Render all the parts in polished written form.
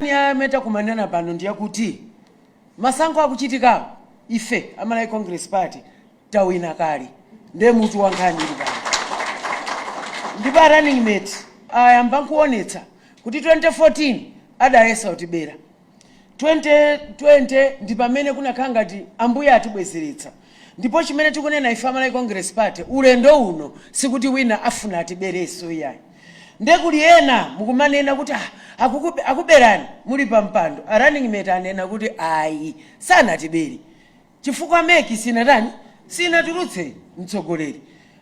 Yamene takumanana pano ndiyakuti masankho akuchitikawo, ife a Malawi Congress Party tawina kale. Ndiye mutu wa nkhani ili pano, ndipo a running mate ayamba nkuonetsa kuti 2014 adayesa kutibera, 2020 ndi pamene kunakhala ngati Ambuye atibwezeretsa. Ndipo chimene tikunena ife a Malawi Congress Party, ulendo uno sikuti wina afuna atiberenso, iyayi. Ndekuli ena mukumanena kuti, "Ah, akuberani muli pa mpando." A running mate anena kuti ayi, sanatibere, chifukwa MEC sinatani, sinatulutse mtsogoleri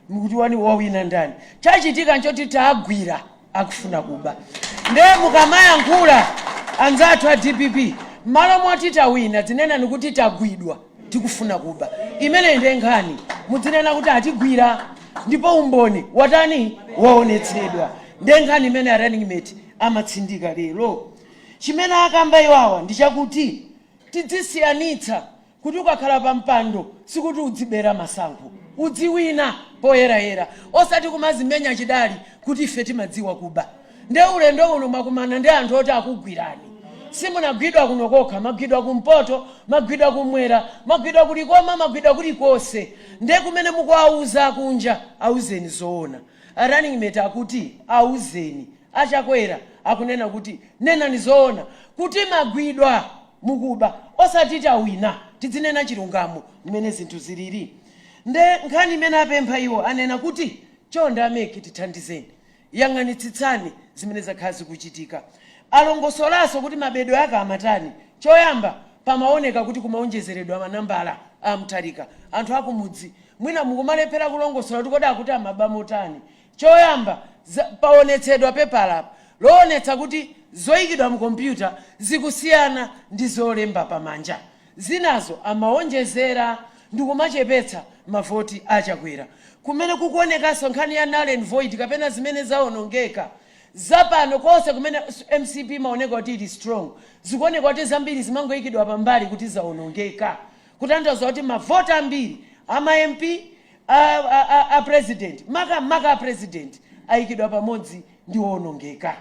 mukuti wani wawina ndani. Chachitika nchoti tagwira akufuna kuba. Nde mukamayankhula anzathu a DPP, malo moti tawina, zinenani kuti tagwidwa tikufuna kuba. Imeneyi ndiye nkhani. Mudzinena kuti atigwira ndipo umboni watani, waonetsedwa. Ndiye nkhani imene a running mate amatsindika lero. Chimene akamba iwawa ndi chakuti tidzisiyanitsa kuti ukakhala pa mpando sikuti udzibera masankho, udziwina poyerayera, osati kumazimenya chidali kuti ife timadziwa kuba. Nde ulendo uno mwakumana ndi anthu oti akugwirani. Simunagwidwa kuno kokha, magwidwa kumpoto, magwidwa kumwera, magwidwa kulikoma, magwidwa kulikonse. Nde kumene mukuwauza kunja, auzeni zoona. A running mate akuti auzeni Achakwera, akunena kuti nenani zoona kuti magwidwa mukuba, osati tawina. Tidzinena chilungamo mmene zinthu zilili. Nde nkhani imene apempha iwo, anena kuti chonde a MEC, tithandizeni, yang'anitsitsani zimene zakhala zikuchitika. Alongosolanso kuti mabedwe ake amatani. Choyamba, pamaoneka kuti kumaonjezeredwa manambala a Mutharika. Anthu akumudzi mwina mukumalephera kulongosola kuti kodi akuti amaba motani. Choyamba, paonetsedwa pepala apa loonetsa kuti zoyikidwa mu kompyuta zikusiyana ndi zolemba pamanja. Zinazo amaonjezera ndikumachepetsa mavoti Achakwera. Kumene kukuonekanso nkhani ya null and void kapena zimene zawonongeka zapano, konse kumene MCP imaoneka kuti ili strong, zikuoneka kuti zambiri zimangoyikidwa pambali kuti zawonongeka, kutanthauza kuti mavoti ambiri ama MP, a president, makamaka a president, ayikidwa pamodzi ndi owonongeka.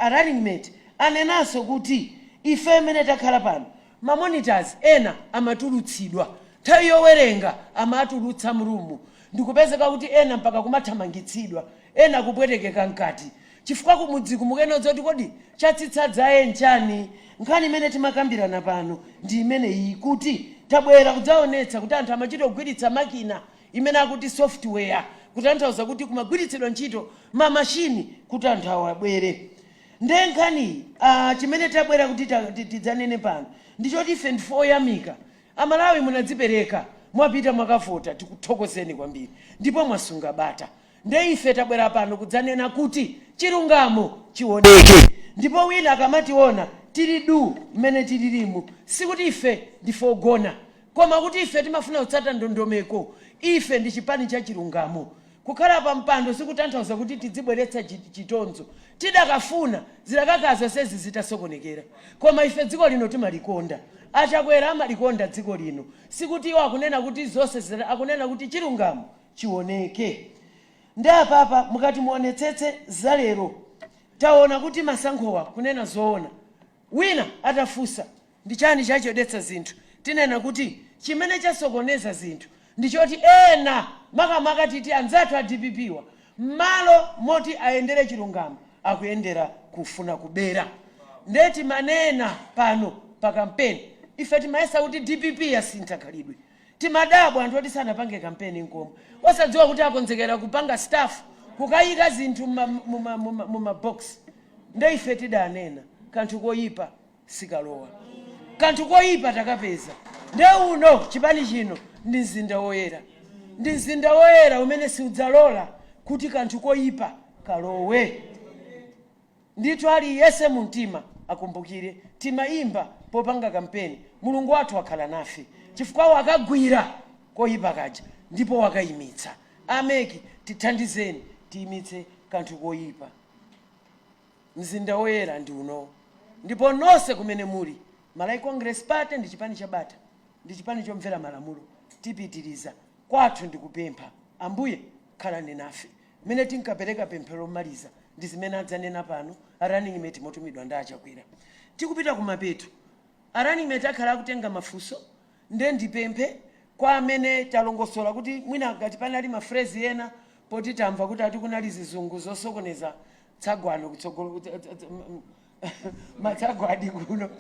A running mate anenanso kuti ife imene takhala pano, ma monitors ena amatulutsidwa nthawi yowerenga, amatulutsa m room, ndikupezeka kuti ena mpaka kumathamangitsidwa, ena kupwetekeka mkati, chifukwa kumudziku mukenodza kuti kodi chatsitsa dzaye nchani. Nkhani imene timakambirana pano ndi imene iyi, kuti tabwera kudzaonetsa kuti anthu amachita kugwiritsa makina imene akuti software, kutanthauza kuti kumagwiritsidwa ntchito mamashini kuti anthu awo abwere. Nde nkhaniyi, chimene tabwera kuti tidzanene pano ndichoti ife ndife oyamika. Amalawi munadzipereka, mwapita mwakavota, tikuthokozeni kwambiri, ndipo mwasunga bata. Nde ife tabwera pano kudzanena kuti chilungamo chioneke. Ndipo wina akamationa tili du mmene tililimu, sikuti ife ndife ogona, koma kuti ife timafuna kutsata ndondomeko. Ife ndi chipani cha chilungamo. Kukhala pa mpando sikutanthauza kuti tidzibweretsa chitonzo. Tidakafuna zidakakhala zonsezi zitasokonekera, koma ife dziko lino timalikonda. Achakwera amalikonda dziko lino. Sikuti iwo akunena kuti zonse, akunena kuti chilungamo chioneke. Ndi apapa mukati muonetsetse zalero, taona kuti masankhowa, kunena zoona, wina atafunsa ndi chani chachedwetsa zinthu, tinena kuti chimene chasokoneza zinthu ndichoti ena, makamaka titi anzathu a DPP wa, m'malo moti ayendere chilungamo, akuyendera kufuna kubera. Nde timanena pano pa kampeni, ife timayesa kuti DPP yasintha khalidwe. Timadabwa anthu oti sanapange kampeni nkomwe, osadziwa kuti akonzekera kupanga stuff, kukayika zinthu muma box. Nde ife tidanena kanthu koyipa sikalowa, kanthu koyipa takapeza. Nde uno chipani chino ndi mzinda woyera, ndi mzinda woyera umene siudzalola kuti kanthu koyipa kalowe. Ndithu aliyense mu mtima akumbukire timayimba popanga kampeni, Mulungu wathu wakhala nafe, chifukwa wakagwira koyipa kaja ndipo wakayimitsa. A MEC, tithandizeni tiyimitse kanthu koyipa. Mzinda woyera ndi unowo, ndipo nonse kumene muli, Malawi Congress Party ndi chipani chabata, ndi chipani chomvera malamulo. Tipitiriza kwathu ndikupempha Ambuye khalani nafe. Mmene tinkapereka pemphero lomaliza ndi zimene adzanena pano a running mate motumidwa ndi aChakwera. Tikupita kumapeto, a running mate akhala akutenga mafunso. Nde ndipemphe kwa amene talongosola kuti mwina ngati panali ma phrase ena, poti tamva kuti ati kunali zizungu zosokoneza tsagwano kutsogolo, matsagwadi kuno,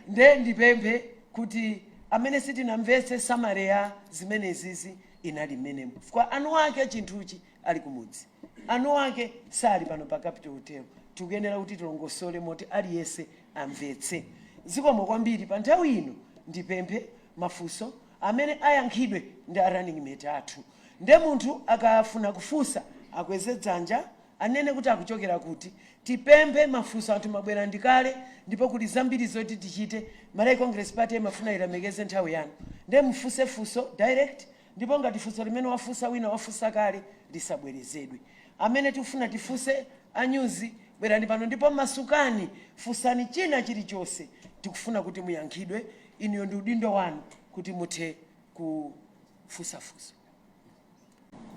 nde ndipemphe kuti amene sitinamvetse summary ya zimenezizi inali mmenemo, kwa anu ake chinthuchi ali kumudzi, anu ake sali pano pa Capital Hotel. Tikuyenera kuti tilongosole moti aliyense amvetse. Zikomo kwambiri. Pa nthawi ino ndipemphe mafunso amene ayankhidwe ndi a running mate athu. Nde munthu akafuna kufunsa akweze dzanja, anene kuti akuchokera kuti. Tipemphe mafunso. Anthu mabwera ndikale ndipo kuli zambiri zoti tichite. Malawi Congress Party imafuna ilemekeze nthawi yanu, nde mufunse funso direct, ndipo ngati funso limene wafunsa wina wafunsa kale lisabwerezedwe. Amene tikufuna tifunse, anyuzi bwerani pano ndipo masukani, funsani china chilichonse. Tikufuna kuti muyankhidwe inuyo, ndi udindo wanu kuti muthe kufunsafunsa.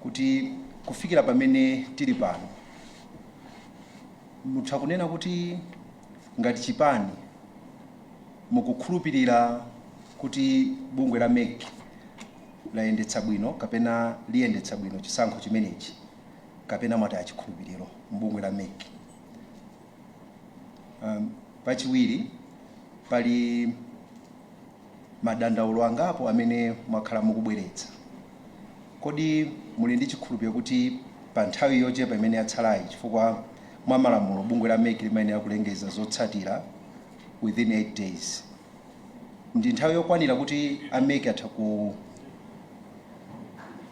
Kuti kufikira pamene tili pano, mutha kunena kuti ngati chipani mukukhulupirira kuti bungwe la MEC layendetsa bwino kapena liyendetsa bwino chisankho chimenechi, kapena mwataya chikhulupiriro mbungwe la MEC? Pachiwiri, pali madandaulo angapo amene mwakhala mukubweretsa. Kodi muli ndi chikhulupiriro kuti pa nthawi yochepa imene yatsalayi, chifukwa mwa malamulo bungwe la MEC limayenera kulengeza zotsatira within 8 days, ndi nthawi yokwanira kuti a MEC atha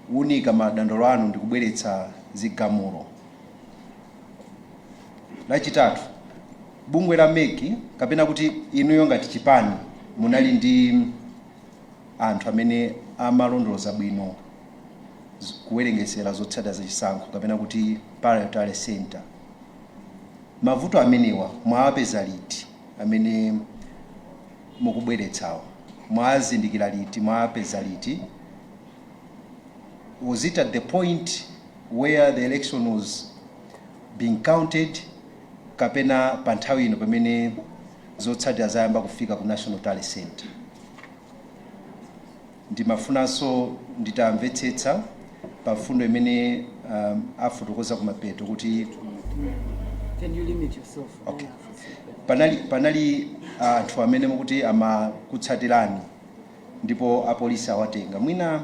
kuwunika madandaulo anu ndi kubweretsa zigamulo? Lachitatu, bungwe la MEC kapena kuti inuyo ngati chipani munali ndi anthu amene amalondoloza bwino kuwerengesera zotsatira zachisankho kapena kuti parallel tally center. Mavuto amenewa mwawapeza liti? Amene mukubweretsawa mwazindikira liti? Mwawapeza liti? Was it at the point where the election was being counted, kapena pa nthawi ino pamene zotsatira zayamba kufika ku National Tally Center? Ndimafunanso nditamvetsetsa pa mfundo imene afotokoza kumapeto kuti Can you limit yourself? Okay. Panali anthu amene mukuti amakutsatirani ndipo apolisi awatenga. Mwina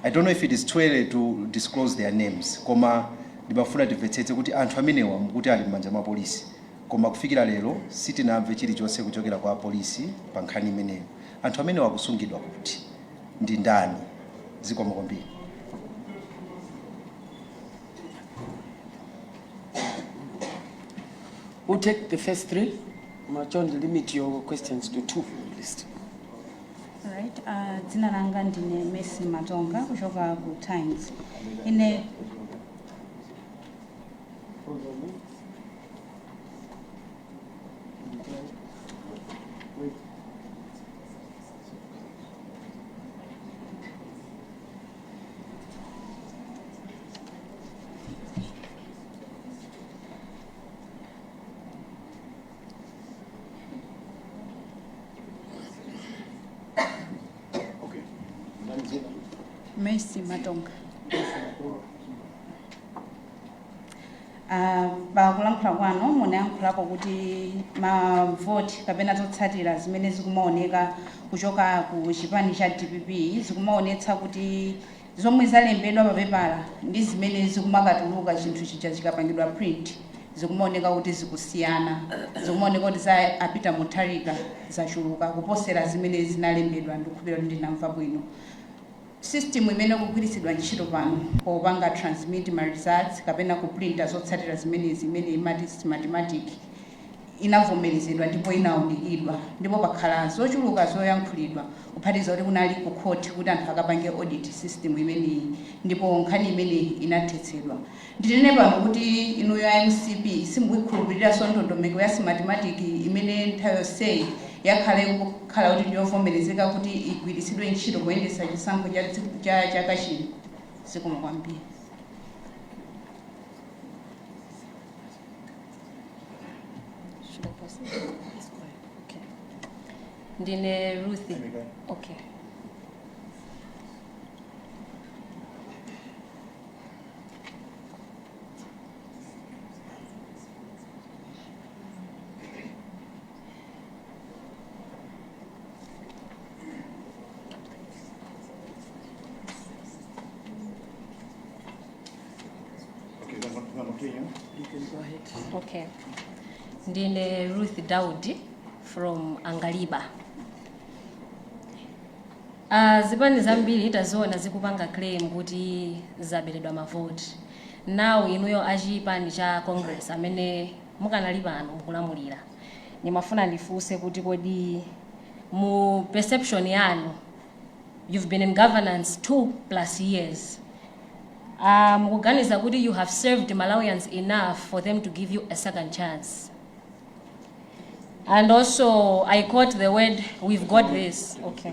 I don't know if it is too early to disclose their names, koma ndimafuna timvetsetse kuti anthu amenewa mukuti ali m'manja mwa polisi, koma kufikira lero sitinamve chilichonse kuchokera kwa apolisi pa nkhani imeneyo. Anthu amenewa akusungidwa kuti, ndi ndani? Zikomo kwambiri. We'll take the first three. Machon, limit your questions to two, at least. Alright, dzina langa ndine Messi Matonga kuchoka ku Times. Ine Hold on. Wait. Okay. Messi Matonga. Pakulankhula kwanu munayankhulapo kuti mavoti kapena zotsatira zimene zikumaoneka kuchoka ku chipani cha DPP zikumaonetsa kuti zomwe zalembedwa papepala ndi zimene zikumakatuluka chinthu chija chikapangidwa print zikumaoneka kuti zikusiyana, zikumaoneka kuti za a Peter Mutharika zachuluka kuposera zimene zinalembedwa. Ndikukhulupirira kuti ndinamva bwino. System imene kugwiritsidwa ntchito pano popanga transmit ma results kapena kuprinta zotsatira zimenezi, imene imati Smartmatic, inavomerezedwa ndipo inaunikidwa, ndipo pakhala zochuluka zoyankhulidwa, kuphatikiza kuti kunali ku court kuti anthu akapange audit system imeneyi, ndipo nkhani imeneyi inathetsedwa. Ndinene pano kuti inuyo ya MCP simukuikhulupiriranso ndondomeko ya Smartmatic imene nthawi yonseyi yakhale kukhala kuti ndiyovomerezeka kuti igwiritsidwe ntchito kuyendetsa chisankho cha chaka chino? Zikomo kwambiri. Should I proceed? Okay. Ndine Ruth. Okay. Okay, then continue. You can go ahead. Okay. Ndine Ruth Daudi from Angaliba. Zipani zambiri taziona zikupanga claim kuti zaberedwa mavoti. Now inuyo achipani cha Congress amene mukanali pano mukulamulira, ndimafuna ndifunse kuti kodi mu perception yanu, you've been in governance 2+ years, mukuganiza kuti you have served Malawians enough for them to give you a second chance? And also I quote the word, "We've got this." Okay.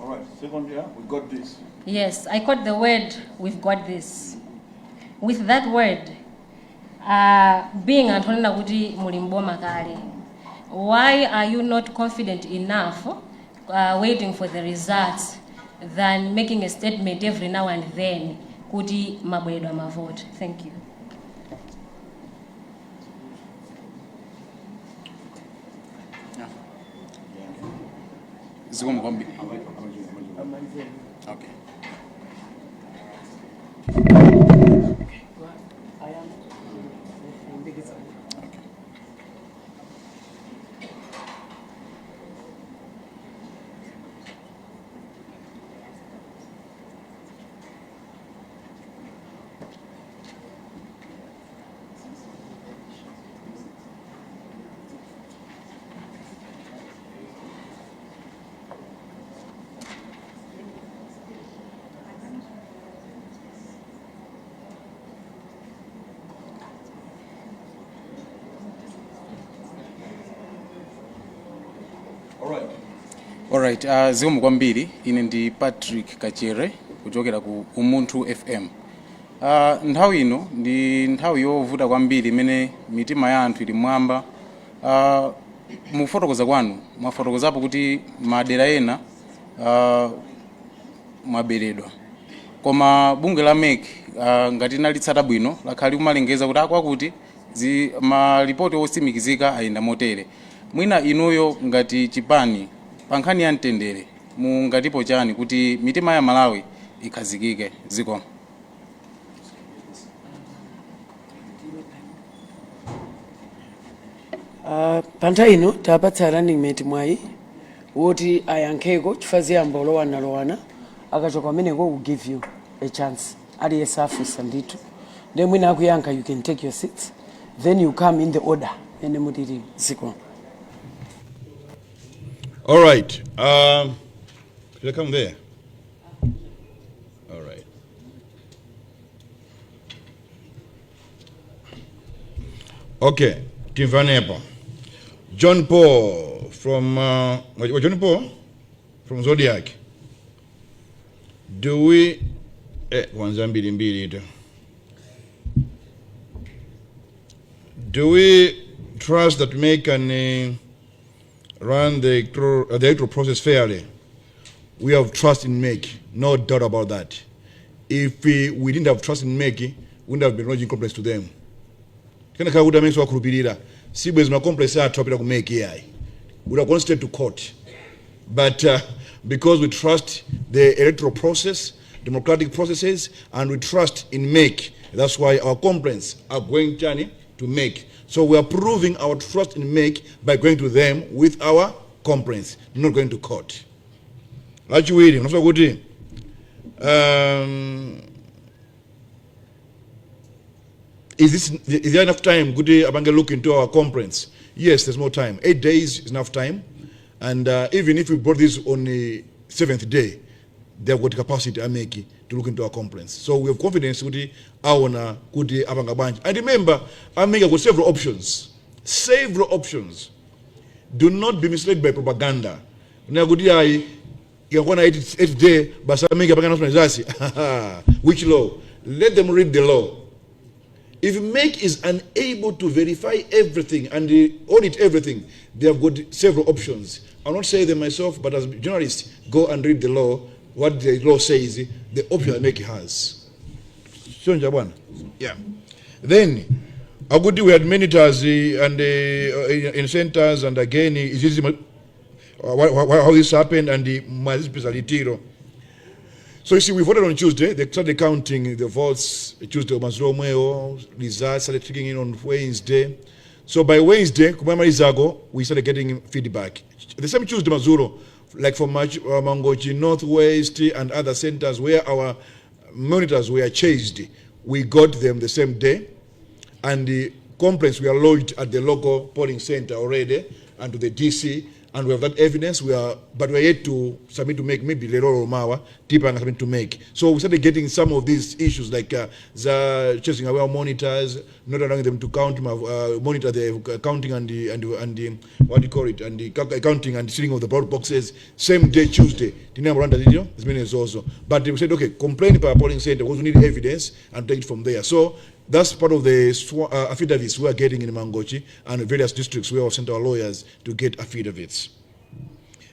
All right, second year, we got this. Yes, I caught the word, "We've got this." With that word, being anthu onena kuti muli mboma kale, why are you not confident enough waiting for the results than making a statement every now and then kuti mwaberedwa mavoti? Thank you. Zikomo kwambiri. Okay. Okay. All right. Alright, zikomo kwambiri. Ine ndi Patrick Kachere kuchokera ku Umunthu FM. Nthawi ino ndi nthawi yovuta kwambiri imene mitima ya anthu ili mwamba. Mufotokoza kwanu mwafotokozapo kuti madera ena mwaberedwa, koma bungwe la MEC, ngati nalitsata bwino, lakhala likumalengeza kuti akwakuti malipoti otsimikizika ayenda motere. Mwina inuyo ngati chipani, pa nkhani ya mtendere mungatipo chani kuti mitima ya Malawi ikhazikike? Zikomo. Pa nthawi ino tapatsa running mate mwayi woti ayankheko chifukwa ziyamba olowanalowana. Akachoka pameneko, will give you a chance. Aliyense afunsa ndithu, ndiye mwina akuyankha, you can take your seats, then you come in the order ene mutili. Zikomo. All right. Should I come there? All right. Okay, Timvanepo. John Paul from, what, John Paul? From Zodiak. Do we, kwanza mbili mbili ito. Do we trust that MEC can run the electoral process fairly? We have trust in MEC, no doubt about that. If we didn't have trust in MEC, we wouldn't have been lodging complaints to them. Tikanakhala kuti amene wakhulupirira, sibwezi ma complaints athu apita ku MEC yayi. We would have gone straight to court. But because we trust the electoral process, democratic processes, and we trust in MEC, that's why our complaints are going chani, to MEC. So we are proving our trust in MEC by going to them with our complaints, not going to court. Lachiwiri, unafunsa kuti is there enough time kuti apange look into our complaints? Yes, there's more time. 8 days is enough time. And even if we brought this on the seventh day, they've got capacity, a MEC, to look into our complaints. So we have confidence kuti aona kuti apanga bwanji. And remember, a MEC got several options. Several options. Do not be misled by propaganda. Kunena kuti ayi ikakwana 8 day basi a MEC apanga announcement zasi. Which law? Let them read the law. If MEC is unable to verify everything and audit everything, they have got several options. I'll not say them myself, but as journalists, go and read the law, what the law says, the option that MEC has. Sonja bwana. Yeah. Then, akuti we had monitors and in centers, and again, is this how this happened and the litiro. So you see, we voted on Tuesday. They started counting the votes Tuesday, madzulo omwewo, results started kicking in on Wednesday. So by Wednesday, kumamalizako, we started getting feedback. The same Tuesday, madzulo, like for Mangochi Northwest and other centers where our monitors were chased, we got them the same day. And the complaints were lodged at the local polling center already and to the DC, and we have that evidence. But we are yet to submit to MEC, maybe lero or mawa, tipanga submit to MEC. So we started getting some of these issues like the chasing away our monitors, not allowing them to count, monitor the counting and the what do you call it, and the counting and sealing of the ballot boxes. Same day, Tuesday. Also. But we said, okay, complain per polling center because we need evidence and take it from there. So that's part of the affidavits we are getting in Mangochi and various districts where we have sent our lawyers to get affidavits.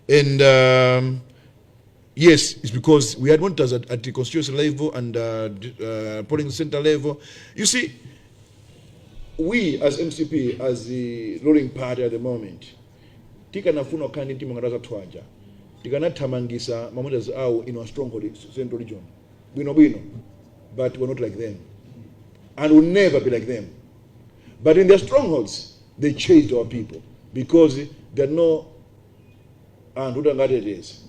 And yes, it's because we had monitors at the constituency level and polling center level. You see, we as MCP, as the ruling party at the moment, tikanafuna kukhala ndi mtima ngati anzathu aja, tikanathamangisa ma monitors awo in our stronghold, Central Region, bwinobwino, but we're not like them and will never be like them. But in their strongholds, they chased our people because there are no and who don't it is.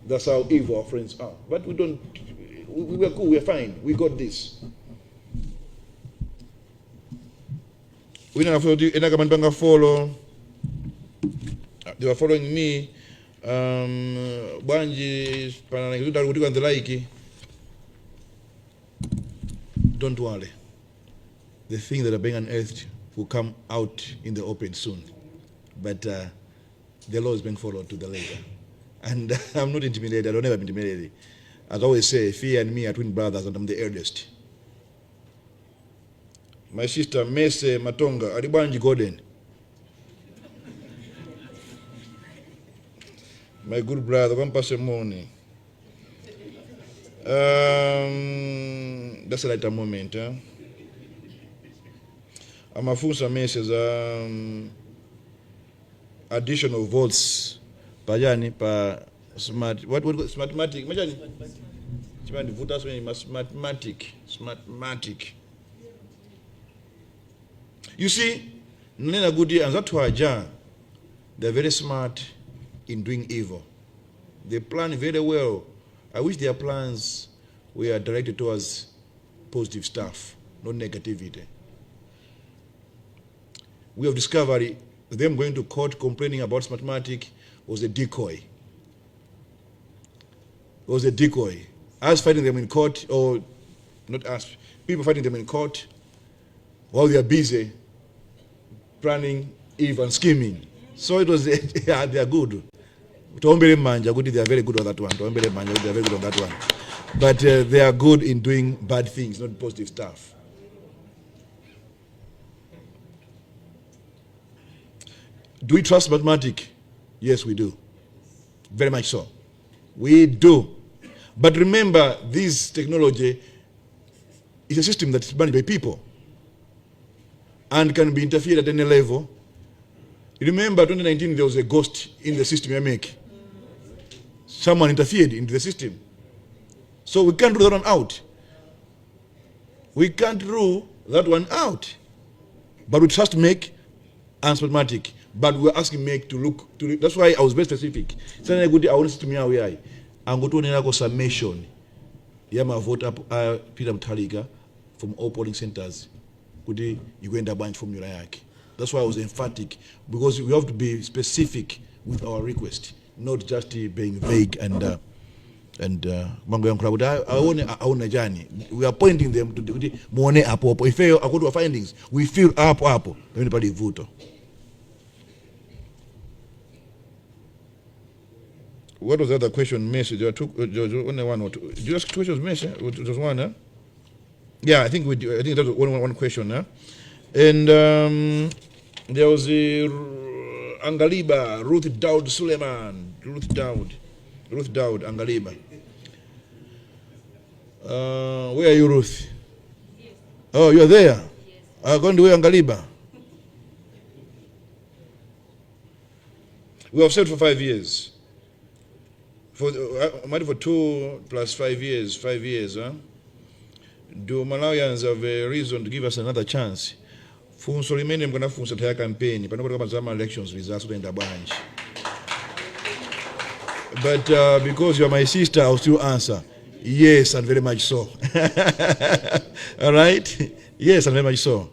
That's how evil our friends are. But we don't, we are cool, we're fine, we got this. We don't have to follow. They were following me. Bwanji, and the like. Don't worry. The things that are being unearthed will come out in the open soon. But the law is being followed to the letter. And I'm not intimidated. I don't ever be intimidated. As I always say, Fear and me are twin brothers, and I'm the eldest. My sister, Mese Matonga, Ali bwanji Gordon. My good brother, one person morning. That's a lighter moment. Huh? Amafunsa messages additional votes pajani pa smart what smartmatic majani chimani vuta so smartmatic smartmatic. You see, nena kuti anzathu aja, they're very smart in doing evil. They plan very well. I wish their plans were directed towards positive stuff, not negativity. We have discovered them going to court complaining about Smartmatic was a decoy. It was a decoy. Us fighting them in court, or not us, people fighting them in court while they are busy planning evil and scheming. So it was, yeah, they are good. Tiwaombere manja kuti they are very good on that one. Tiwaombere manja kuti they are very good on that one. But they are good in doing bad things, not positive stuff. Do we trust Smartmatic? Yes, we do. Very much so. We do. But remember, this technology is a system that's managed by people and can be interfered at any level. Remember, 2019, there was a ghost in the system you make. Someone interfered into the system. So we can't rule that one out. We can't rule that one out. But we trust MEC and Smartmatic. But we're asking MEC to look to. That's why I was very specific. Sasa kuti aone system yawo yayi. Angotionerako summation ya mavoti a Peter Mutharika from all polling centers kuti ikuyenda bwanji formula yake. That's why I was emphatic, because we have to be specific with our request, not just being vague and And mangoyankhula kuti aone aone chani. We are pointing them to kuti muone apopo. Ifeyo according to our findings, we feel apo apo pamene pali vuto. What was the other question, Miss? There were two, there was only one or two. Did you ask two questions, Miss? Eh? It was one, huh? Yeah, I think we do. I think that was one question, huh? And there was a Angaliba, Ruth Daud Suleiman, Ruth Daud, Ruth Daud, Angaliba. Where are you, Ruth? Oh, you're there? Yes. Going to where, Angaliba? We have served for 5 years. For 2 plus 5 years, 5 years, huh? Do Malawians have a reason to give us another chance? Funso limene mukanafunsa nthawi ya campaign, pano kuti za elections results kuyenda bwanji. But because you are my sister, I'll still answer. Yes, and very much so. All right? Yes, and very much so.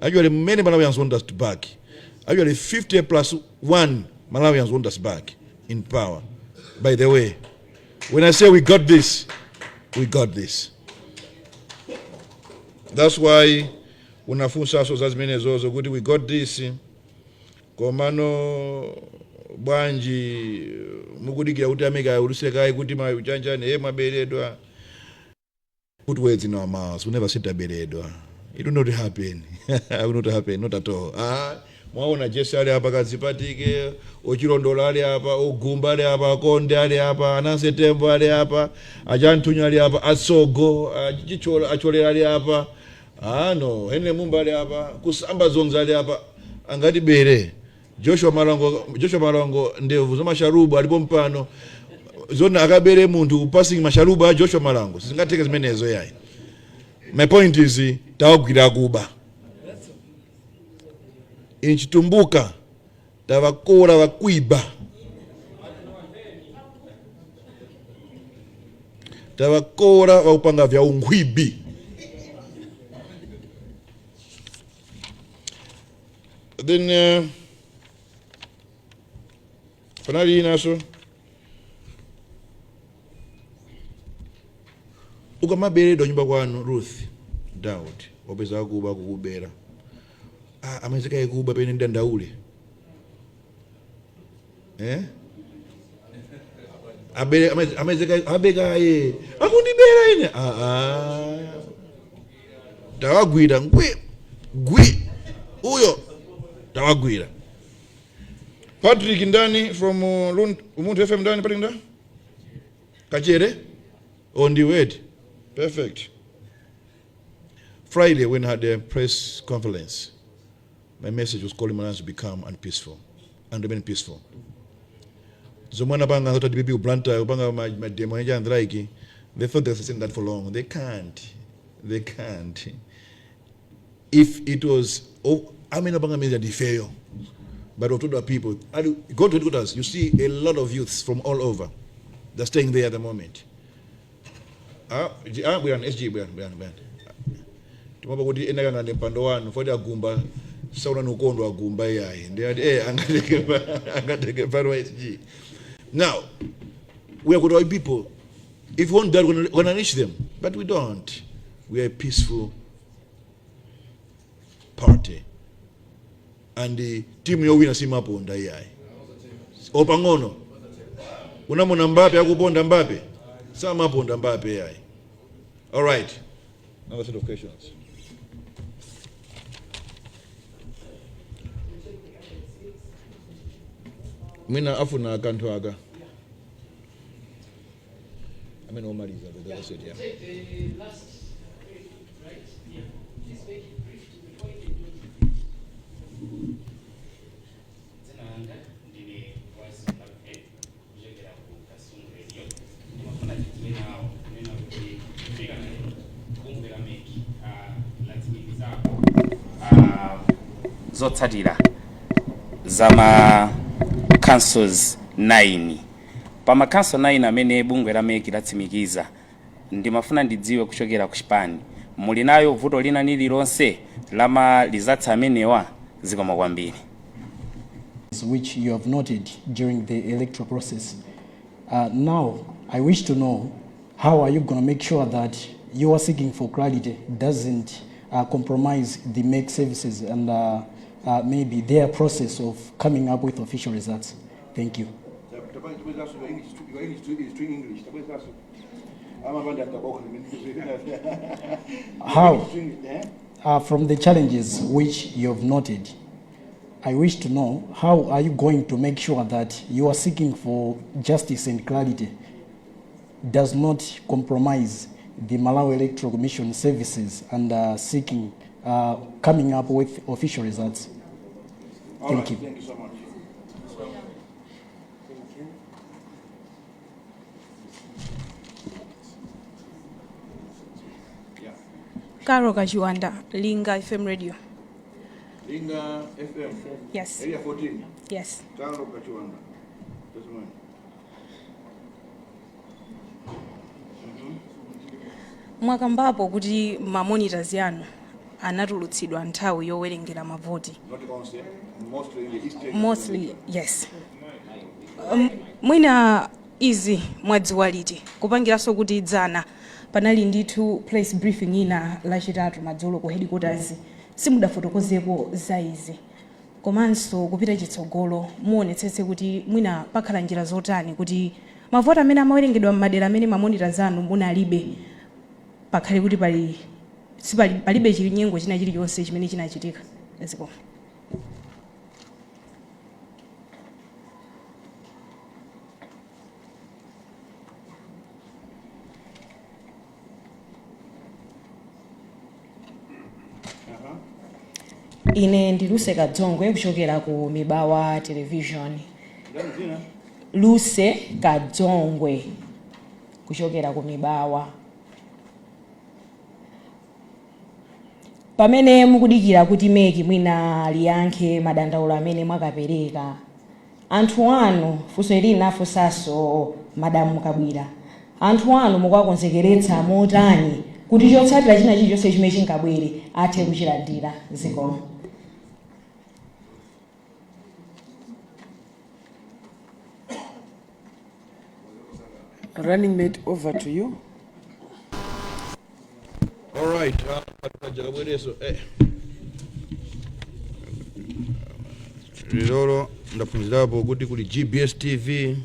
Actually, many Malawians want us to back. Actually, 50 plus 1 Malawians want us back in power. By the way, when I say we got this, we got this. That's why unafunsa za zimenezozo kuti we got this, komano bwanji mukudikira kuti a MEC aulutse kaye kuti machanjani e mwaberedwa. Put words in our mouths. We never said taberedwa. It will not happen. It will not happen, not at all. Ah, mwaona Jesse ali apa, Kadzipatike, Ochilondola ali apa, Ogumba ali apa, Akonde ali apa, Ananse Tembo ali apa, Achanthunya ali apa, Atsogo, Achichola, Acholera ali apa. Ah no, Henry Mumba ali apa, Kusamba Zonza ali apa, angati bere. Joshua Malango, Joshua Malango ndevu za masharubu alipo mpano. Zona akabere munthu passing masharubu a Joshua Malango. Sizingatheke zimenezo yayi. My point is, tawagwira kuba. Inchitumbuka tavakora vakwiba, tavakora vakupanga vya unkhwibi. Then panali inaso, ukamaberedwa nyumba kwanu, Ruth Daud, wapeza akuba kukubera. Ah, amazikaye kuba pene ndandaule, eh? Abere amazika abekaye akundibera ine. Ah, ah. Tawagwira ngwi gwi uyo, tawagwira. Patrick Ndani from Umunthu FM. Ndani Patrick Ndani Kachere on the word. Perfect. Friday, when I had a press conference, my message was calling Malawians to be calm and peaceful and remain peaceful. Zomwe anapanga zoti DPP Blantyre kupanga ma demo and like they thought they sustain that for long. They can't. They can't. If it was, oh, I mean, apanga means that fail. But we told our people, go to headquarters, you see a lot of youths from all over. They're staying there at the moment. Ah, ah, bwana SG, bwana, bwana, bwana. Timapa kuti ena kangande mpando wanu foti agumba sauna nukondo agumba iyayi ndiyati eh angateke mpando wa SG. Now we are good white people. If we want that, we're gonna reach them, but we don't. We are a peaceful party and the team yowina simaponda iyayi opang'ono. Unamona Mbappe akuponda? Mbappe samaponda Mbappe iyayi. All right, another set of questions. Mwina afuna akanthu aka amene omaliza the other set, yeah. Take the last three, right? Yeah. Please make it brief, to the point, and don't repeat. Dzina langa ndine Wise Mbappe kuchokera ku Kasungu Radio. Ndimafuna tidziwe nawo kunena kuti kufika na lero bungwe la MEC latsimikizako zotsatira za ma councils 9. Pa ma council 9 amene bungwe la MEC latsimikiza, ndimafuna ndidziwe kuchokera ku chipani, muli nayo vuto lina lililonse la ma results amenewa? Zikomo kwambiri. Which you have noted during the electoral process. Now, I wish to know how are you going to make sure that your seeking for clarity doesn't compromise the MEC services and maybe their process of coming up with official results. Thank you. How, from the challenges which you have noted, I wish to know how are you going to make sure that you are seeking for justice and clarity does not compromise the Malawi Electoral Commission services and seeking coming up with official results. All Thank right, you. Thank you so much. Thank you. Yeah. Caro Kachiwanda, Linga FM Radio. Linga FM. Yes. Area 14. Yes. Caro Kachiwanda. Just a minute. Mwakambapo kuti ma monitors yanu anatulutsidwa nthawi yowerengera mavoti. Not onse, mostly in the eastern. Mostly, yes. Mwina izi mwadziwa liti, kupangiranso kuti dzana panali ndithu press briefing ina Lachitatu madzulo ku headquarters, simudafotokozeko za izi. Komanso kupita chitsogolo, muonetsetse kuti mwina pakhala njira zotani kuti mavoti amene amawerengedwa m'madera amene ma monitors anu munalibe pakhale kuti pali sipali palibe chinyengo china chilichonse chimene chinachitika? Zikomo. Ine ndi Luse Kadzongwe kuchokera ku Mibawa Television. Ndani zina? Luse Kadzongwe kuchokera ku Mibawa. Pamene mukudikira kuti MEC mwina liyankhe madandaulo amene mwakapereka, anthu anu, funso ili nafunsanso Madamu Kabwira, anthu anu mukuwakonzekeretsa motani kuti chotsatira china chilichonse chimene chingabwere athe kuchilandira? Zikomo. Running mate, over to you. All right. Jakabwereso. Lero ndaphunzirapo kuti kuli GBS TV.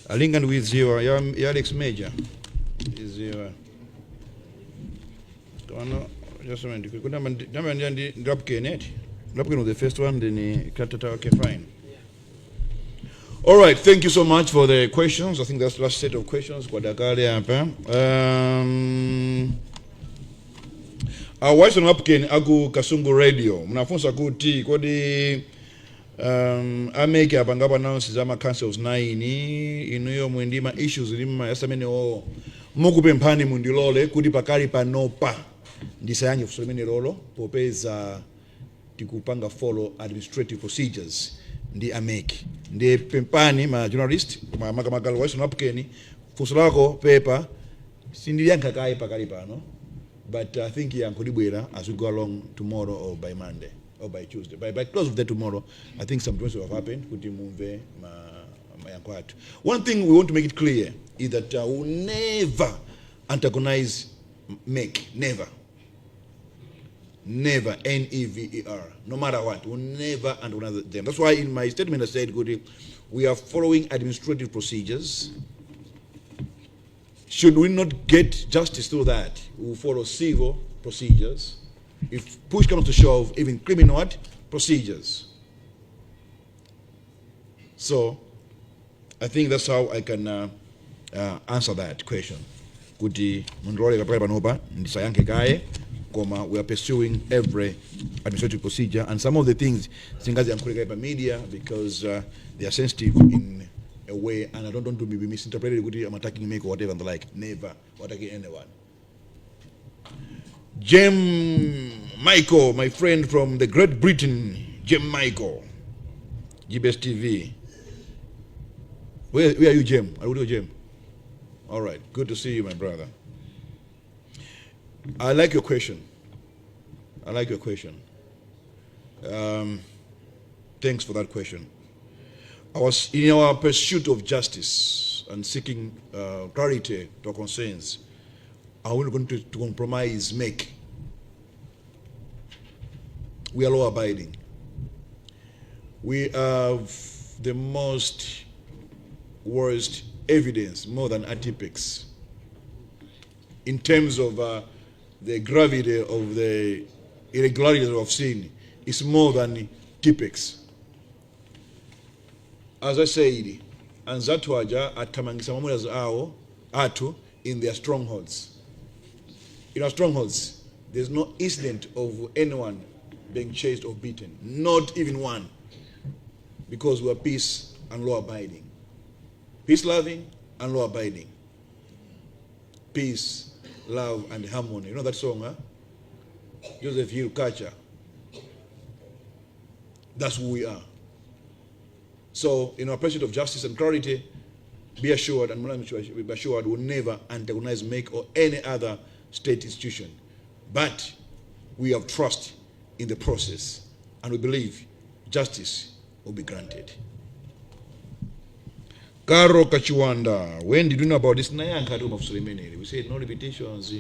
Alinga ndikuidziwa ya Alex Major. Iziwa. Kano just a minute. Kuna namba ndi Ndapken it. Ndapken was the first one, then Katata. Okay, fine. All right, thank you so much for the questions. I think that's the last set of questions. Kwadakale apa. Wison Wapken aku Kasungu Radio. Mnafunsa kuti kodi a MEC apangapo announce za ma councils 9, inuyo muli ma issues ndi yasamene o mukupemphani mundilole kuti pakali panopa ndisayankhe funso limene lolo, popeza tikupanga follow administrative procedures ndi a MEC. Ndi pempani ma journalist, ma makamaka Wison Wapken, funso lako pepa sindiliyankha kaye pakali pano, but I think yankho libwera as we go along tomorrow or by Monday or by Tuesday. By close of the tomorrow, I think some things will have happened kuti mumve ma mayankho athu. One thing we want to make it clear is that we will never antagonize MEC. Never. Never, N-E-V-E-R, no matter what, we'll never antagonize them. That's why in my statement I said, Goody, we are following administrative procedures. Should we not get justice through that, we will follow civil procedures. If push comes to shove, even criminal what? Procedures. So, I think that's how I can answer that question. Kuti mundilole kapakali panopa ndisayankhe kaye, koma we are pursuing every administrative procedure, and some of the things singaziyankhule kaye pa media because they are sensitive in a way, and I don't want to be misinterpreted kuti I'm attacking MEC or whatever and the like. Never attacking anyone. Jem Michael, my friend from the Great Britain, Jem Michael, GBS TV. Where are you, Jem? Are you Jem? All right, good to see you, my brother. I like your question. I like your question. Thanks for that question. In our pursuit of justice and seeking clarity to our concerns, are we going to compromise MEC? We are law abiding. We have the most worst evidence, more than Tipp-Ex, in terms of the gravity of the irregularities we have seen, is more than Tipp-Ex. As I said, anzathu aja athamangisa ma monitors awo athu in their strongholds. In our strongholds, there's no incident of anyone being chased or beaten, not even one, because we are peace and law abiding. Peace loving and law abiding. Peace, love, and harmony. You know that song, huh? Joseph Hill Kacha. That's who we are. So, in our pursuit of justice and clarity, be assured, and be assured, we'll never antagonize MEC or any other state institution. But we have trust in the process, and we believe justice will be granted. Karo Kachiwanda, when did you know about this? Nayankha tu mafunso limeneli. We said no repetitions.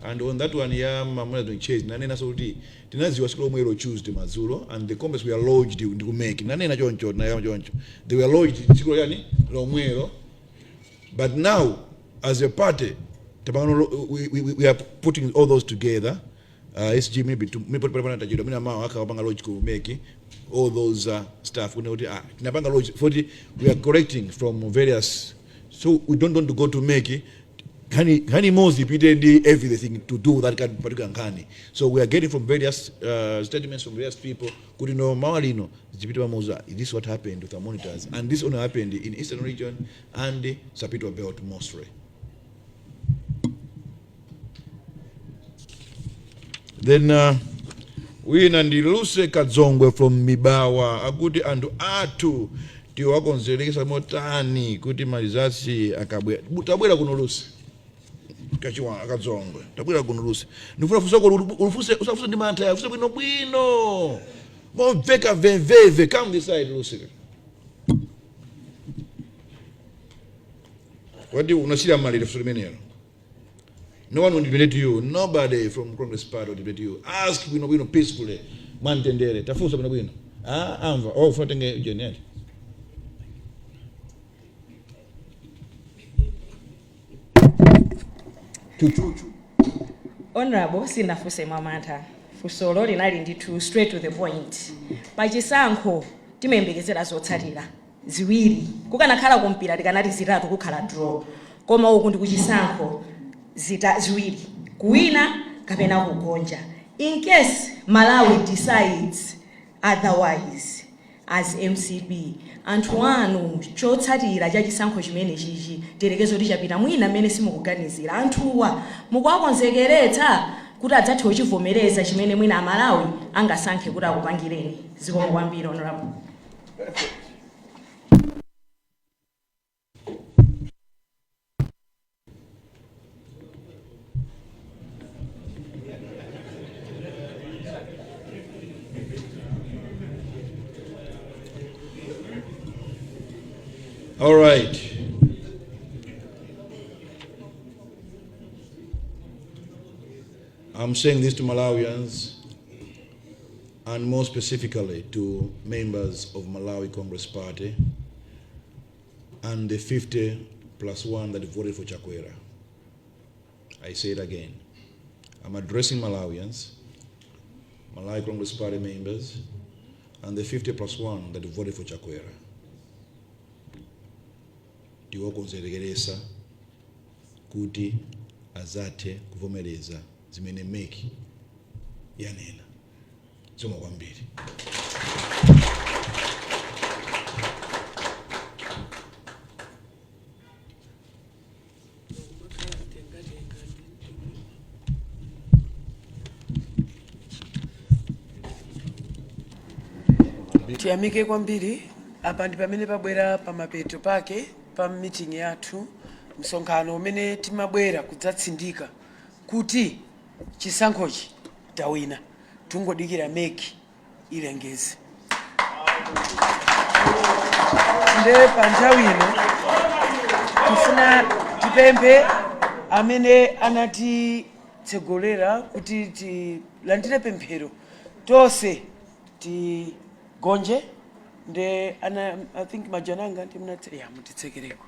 And on that one, yeah, mamuna doing chase. Nanena soti tinaziwa siku lomwe Tuesday madzulo, and the complaints were lodged ndi ku MEC. Nanena choncho, nayama choncho. They were lodged siku yani lomwelo. But now, as a party, we are putting all those together. SG maybe to maybe put put mina mawa akapanga lodge ku MEC all those stuff. We know tinapanga lodge 40. We are correcting from various, so we don't want to go to MEC. Nkhani imodzi ipite ndi everything to do that kind of particular nkhani. So we are getting from various statements from various people kuti no mawa lino zipite pamodzi. This is what happened with our monitors, and this only happened in Eastern Region and Sapitwa Belt mostly. Then wina ndi Luse Kadzongwe from Mibawa akuti anthu athu tiwakonzerekesa motani kuti ma results akabwera. Tabwera kuno Luse Kachiwa Kadzongwe, tabwera kuno Luse. Ndifuna funso ko ulufuse, usafuse ndi mantha, ufuse bwino bwino momveka veveve. Come this side, Luse. Wadi unasira malire funso limenelo. No one will debate you. Nobody from Congress Party will debate you. Ask bwino bwino peacefully. Mwamtendere. Tafunsa bwino bwino. Ah, amva. Oh, ufuna tenge jeni ati. Chuchuchu. Honorable, sinafuse mwamantha. Funsolo linali ndithu straight to the point. Pachisankho timayembekezera zotsatira ziwiri. Kukanakhala kumpira tikanati zitatu, kukhala draw, koma uku ndi kuchisankho, zita ziwiri, kuwina kapena kugonja. In case Malawi decides otherwise, as MCP, anthu anu, chotsatira cha chisankho chimene chichi tiyerekeze kuti chapita mwina mmene simukuganizira, anthuwa mukuwakonzekeretsa kuti adzathe kuchivomereza chimene mwina Amalawi angasankhe kuti akupangireni? Zikomo kwambiri, Honorable. All right. I'm saying this to Malawians and more specifically to members of Malawi Congress Party and the 50 plus 1 that voted for Chakwera. I say it again. I'm addressing Malawians, Malawi Congress Party members, and the 50 plus 1 that voted for Chakwera. Tiwakonzekeresa kuti azathe kuvomereza zimene MEC yanena. Zikomo kwambiri. Tiyamike kwambiri. Apa ndi pamene pabwera pamapeto pake pa meeting yathu, msonkhano umene timabwera kudzatsindika kuti chisankhochi tawina, tungodikira MEC ilengeze. Nde pa nthawi ino tifuna tipemphe amene anatitsegolera kuti tilandire pemphero, tonse tigonje. Nde ana, I think majananga ndi ya mutitsekereko.